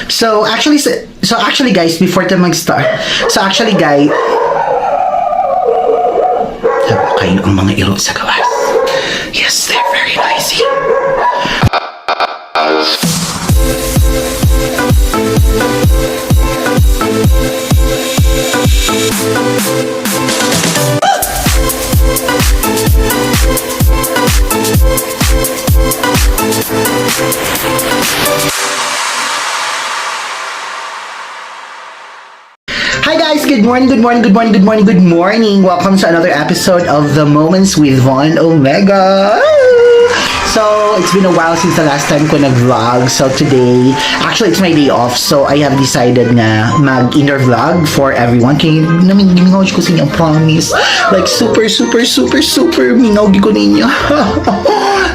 So actually, guys, before ta mag-start, so actually, guys, kayo ang mga iro sa gawas. Yes, they're very noisy. Hi guys, good morning, good morning, good morning, good morning, good morning. Welcome to another episode of The Moments with Von Omega. So, it's been a while since the last time ko nag-vlog. So, today, actually, it's my day off. So, I have decided na mag-inner vlog for everyone. Kaya namingaw ko sa inyo, promise. Like, super, super, super, super mingaw ko ninyo.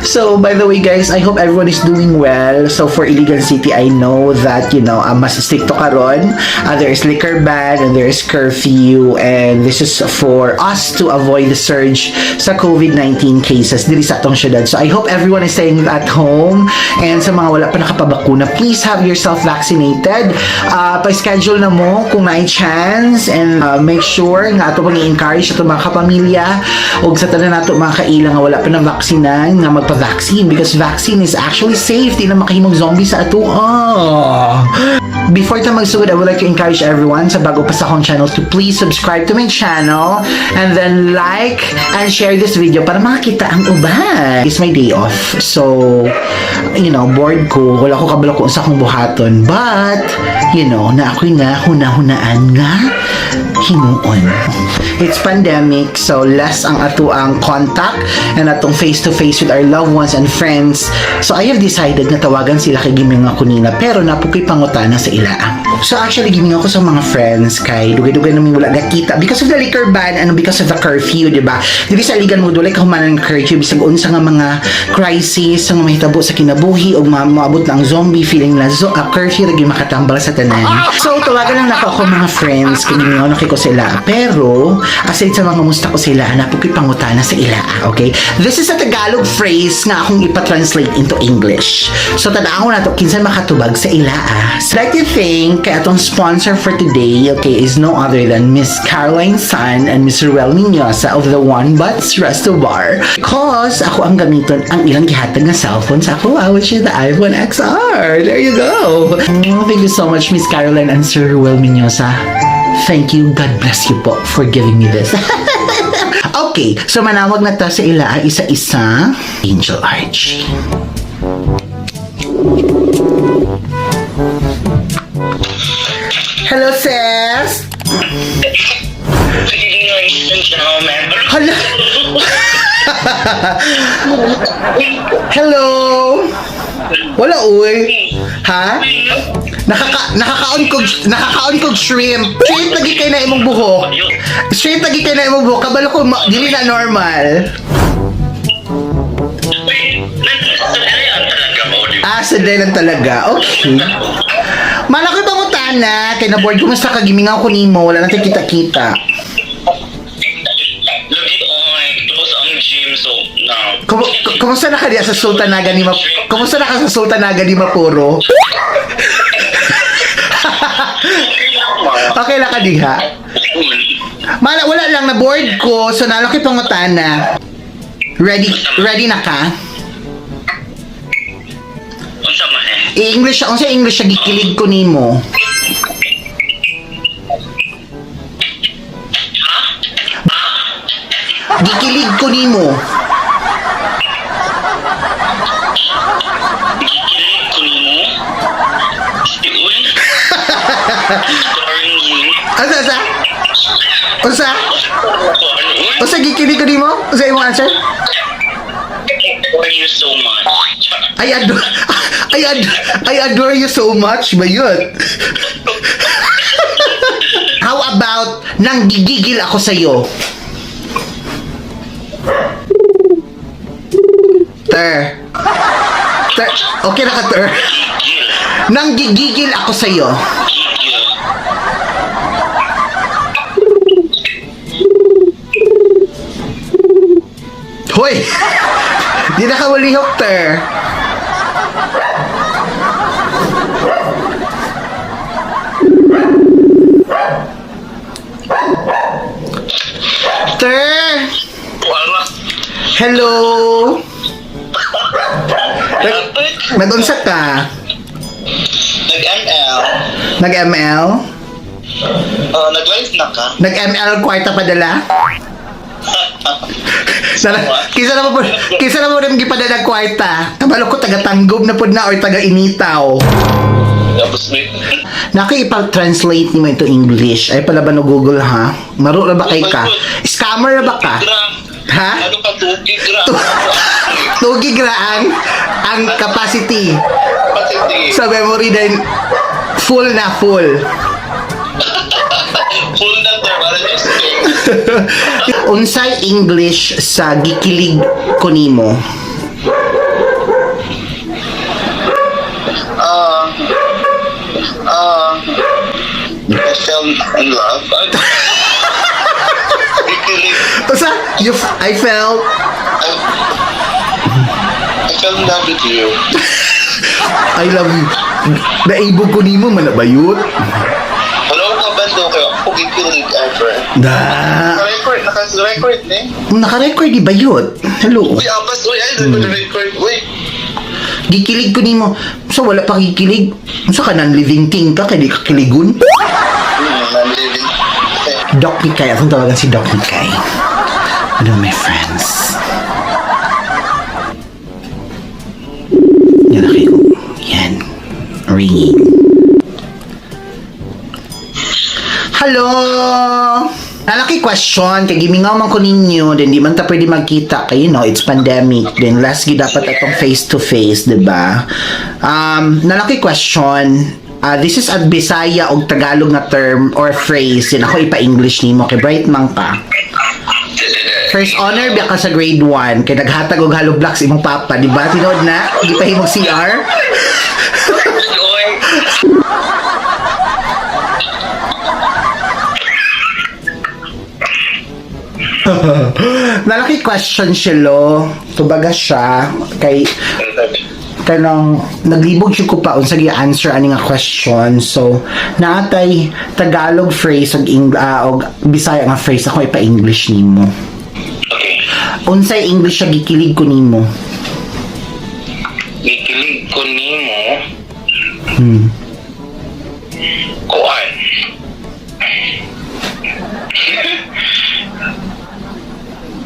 So, by the way, guys, I hope everyone is doing well. So, for Iligan City, I know that mas stricto karon. There is liquor ban and there is curfew, and this is for us to avoid the surge sa COVID-19 cases diri sa atong syudad. So, I hope everyone is staying at home, and sa mga wala pa nakapabakuna, please have yourself vaccinated. Pa-schedule na mo kung may chance, and make sure nga ato pang i-encourage ato mga kapamilya ug sa tanan nato mga kaila nga wala pa na vaksinan nga magpa-vaccine, because vaccine is actually safe, di na makahimong zombie sa ato. Oh. Before ta magsugod, I would like to encourage everyone sa bago pa sa akong channel to please subscribe to my channel and then like and share this video para makakita ang uban. It's my day off. So, bored ko. Wala ko kabalo kung sa akong buhaton. But, na ako'y nga huna-hunaan nga himuon. It's pandemic, so less ang ato ang contact and atong face-to-face with our loved ones and friends. So I have decided na tawagan sila kay gimingaw ko nila, pero naa po ko'y pangutana sa ila. So actually, gimingaw ko sa mga friends kay dugay-dugay namin wala nakita because of the liquor ban and because of the curfew, di ba? Dili sa Iligan mo dulay kahumanan ng curfew, bisag unsa nga mga crisis nga mahitabo sa kinabuhi ug maabot na ang zombie feeling na so, curfew ra gyud makatambal sa tanan. So tawagan lang nako ako mga friends kay gimingaw na ko sila. Pero aside sa mga musta ko sila, naa po ko'y pangutana sa ila, okay? This is a Tagalog phrase nga akong ipa-translate into English. So tan-awon nato kinsa makatubag sa ila. So, I'd like to thank kay atong sponsor for today, okay, is no other than Miss Caroline San and Miss Ruel Miñosa of the One Butts Resto Bar. Cause ako ang gamiton ang ilang gihatag nga cellphone sa ako, which is the iPhone XR. There you go. Oh, thank you so much, Miss Caroline and Sir Ruel Miñosa. Thank you. God bless you po for giving me this. Okay, so manawag na ta sa ila isa-isa. Angel Archie. Hello, sis! Good evening, ladies and gentlemen. Hala! Hello! Wala, uy. Ha? Nakakaon kog shrimp. Shrimp lagi kay na imong buhok. Shrimp lagi kay na imong buhok. Kabalo ko dili na normal. Wait, nandun talaga mo, di ba? Ah, sanday lang talaga. Okay. Malaki pangutana kay na board, kumusta ka, gimingaw ko nimo, wala na tayo kita-kita. Lagi on, tapos ang gym, so, no. Kumusta na ka diya sa Sultanaga ni Ma Kumusta na ka sa Sultanaga ni Mapuro? Okay lang, ma. Okay lang ka diha. Mala, wala lang, na board ko, so nalaki pangutana. Ready ready na ka? Unsa man eh? I-English siya, unsa English siya gikilig ko nimo? Ha? Gikilig ko nimo. Gikilig ko nimo? Si Uy? Adoring you. Unsa sa? Unsa? Ano, Uy? Unsa gikilig ko nimo? Unsa imong answer? Adore you so much. I adore you so much, bayot. How about nang gigigil ako sa iyo? Ter. Ter, okay na ka, ter. Gigil. Nang gigigil ako sa iyo. Gigil. Hoy. Di na ka walihok, ter. Hello! Nag-unsa ka? Nag-ML. Nag-ML? Nag-live na ka? Nag-ML kwarta padala? Sana, kisa na po rin gipadala kwarta. Kabalo ko taga-Tanggob na po na or taga-Initaw. Tapos may... Naki ipag-translate nimo into English. Ay pala ba no Google ha? Maro ra ba kay ka? Scammer ra ba ka? Ha? Ano ka, 2 gig ra? 2 gig ra ang capacity Capacity. sa memory din full na full. Full na to, para just Unsay English sa gikilig ko nimo? I fell in love. Gikilig. Unsa you I felt I fell in love with you. I love you. Naibog ko nimo man na bayot. Wala ko kabando kayo. Ako gikilig ever. Da. Naka-record, naka-record eh. Naka-record di bayot. Hello. Uy, apas, uy, ay, record, uy. Gikilig ko nimo. So wala pa gikilig. Unsa ka non living thing ka kay di ka kiligon? I'm living. Eh, Doc Mikay. Akong tawagan si Doc Mikay. Hello, my friends. Yan, okay ko. Yan. Ringing. Hello! Nalaki question, kay gimingaw man ko ninyo, then di man ta pwede magkita kay it's pandemic, then last gi dapat atong face to face, di ba? Nalaki question, this is at Bisaya og Tagalog nga term or phrase, then ako ipa-English nimo kay bright man ka. First honor biya ka sa grade 1 kay naghatag og hollow blocks imong papa, di ba? Tinuod na, gipahimog CR. Uy. Nalaki question sila. Tubaga siya kay kanang naglibog siya ko pa unsa gi answer ani nga question. So naatay Tagalog phrase og og Bisaya nga phrase ako ipa-English nimo. Okay. Unsay English siya gikilig ko nimo? Gikilig ko nimo. Kuan.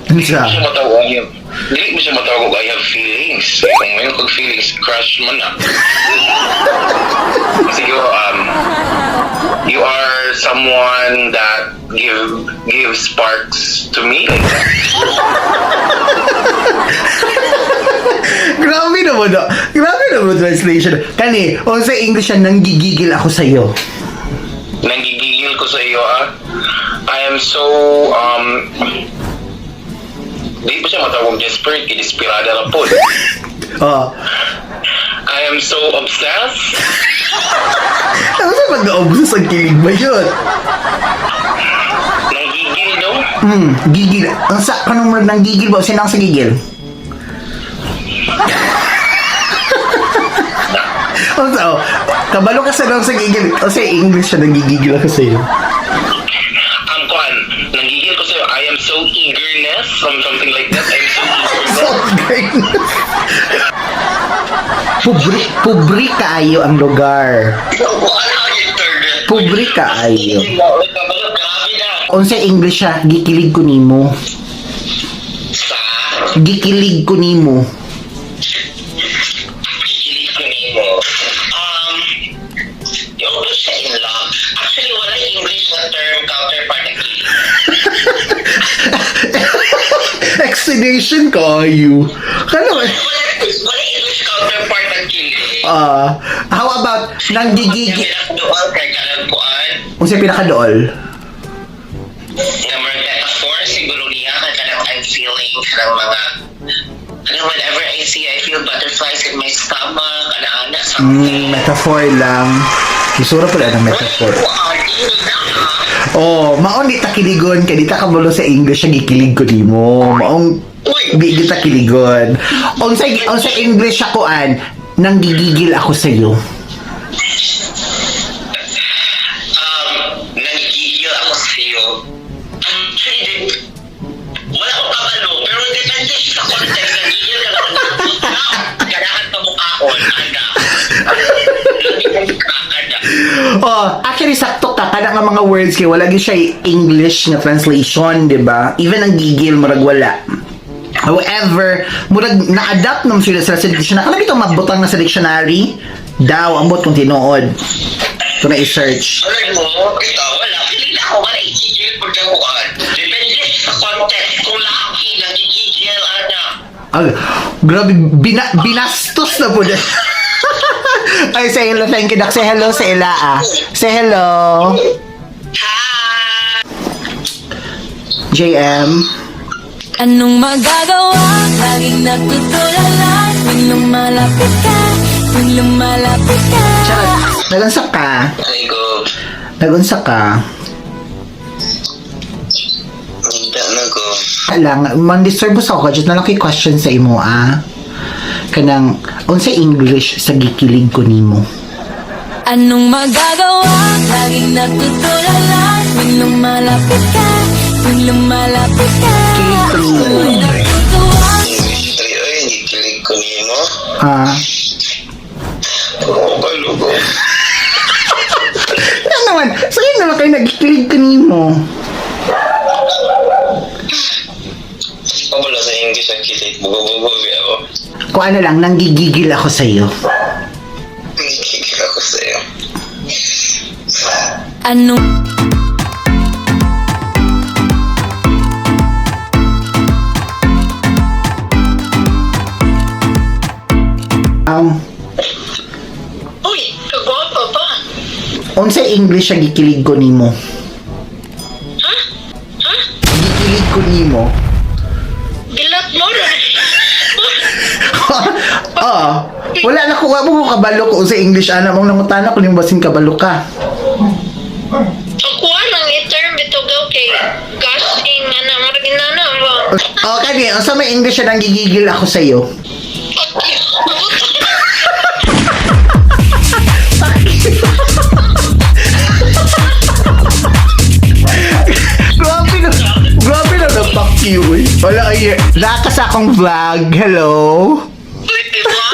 Unsa? Siya matawag I have, dili mo siya matawag og I have feelings. Kung mayroon kag feelings, crush mo na. Siguro, you are someone that give sparks to me. Like that. Grabe naman no. Grabe naman translation. Kani, unsay English siya nanggigigil ako sa iyo. Nanggigigil ko sa iyo, ah. I am so, di ba siya matawag desperate? Kay desperada na po. Oh. I am so obsessed. Ano sa pag-obsess ang kilig ba yun? Nanggigil daw. Gigil. Ang sa kanong murag nang gigil ba? Sinang sa gigil? Unsa oh, kabalo ka sa nang sa gigil. O sa English siya nagigigil ako sa iyo. Ang kuan, nanggigil ko sa'yo, I am so eagerness, from something like that. I am so eagerness. So great. Pobre, pobre kaayo ang lugar. Wala ang internet. Pobre kaayo. Grabe na. Unsa English siya, gikilig ko nimo. Sa Gikilig ko nimo. kilig ko nimo. Yung ko siya in love. Actually, wala English na term counterpart ng kilig. Explanation kaayo. Kano Wala English counterpart ng kilig. Ah, how about nanggigigil? Doon kay kanang kuan. Unsa pinakadool? Nga mga metaphor siguro niya kay kanang I'm feeling kanang mga kanang whenever I see I feel butterflies in my stomach, ana-ana something. Metaphor lang. Isura pala ng metaphor. Kuan, yun na, ah. Oh, maong di ta kiligon kay di ta kabalo sa English ang gikilig ko nimo. Maong di kita kiligon. Unsay English ako an nanggigigil ako sa iyo. Nanggigigil ako sa iyo. Actually, wala akong kabalo, pero depende sa Oh, actually sakto ka kana nga mga words kay wala gyud siya English nga translation, di ba? Even ang gigil, murag wala. However, murag na-adapt naman sila sa dictionary. Kana bitong mabutang na sa dictionary daw, ambot kung tinuod. Ito na i-search. Alam mo, ito, wala. Feeling ako, wala i-gigil pagkakuan. Depende sa context. Kung laki, nagigigil, ana. Ay, grabe, binastos na po. Ay, say hello, thank you, Doc. Say hello sa ila, ah. Say hello. Hi! JM. Anong magagawa? Laging natutulala tuwing lumalapit ka, tuwing lumalapit ka. Charot. Nagunsa ka? Ay, go. Nagunsa ka? Hindi na go. Lang, man-disturb sa ako. Just na lang kay question sa imo, ah. Kanang, unsa English sa gikilig ko nimo? Anong magagawa? Laging natutulala tuwing lumalapit ka, tuwing lumalapit ka. Ako'y natutuwa. English 3, ay, gikilig ko nimo. Ah. Oo, kalugo. Ano naman? Sige naman kayo nagkikilig ko nimo. Ako wala sa English ang kilig. Bugo-bugo ako. Kung ano lang, nanggigigil ako sa'yo. Nagigigil ako sa'yo. Anong Uy, kagwapa pa. Unsa English ang gikilig ko nimo? Ha? Ha? Gikilig ko nimo. Gilat mo rin. Oo. Wala na ko, wa mo ko kabalo ko sa English ana mong nangutana ko nimo basin kabalo ka. Ako ang i-term ito gaw kay gushing ana murag inana ba. Oh, kani unsa may English ang gigigil ako sa iyo? Fuck you. Grabe na. Grabe na na fuck you. Eh. Wala ay naka sa akong vlog. Hello. Uy, diba?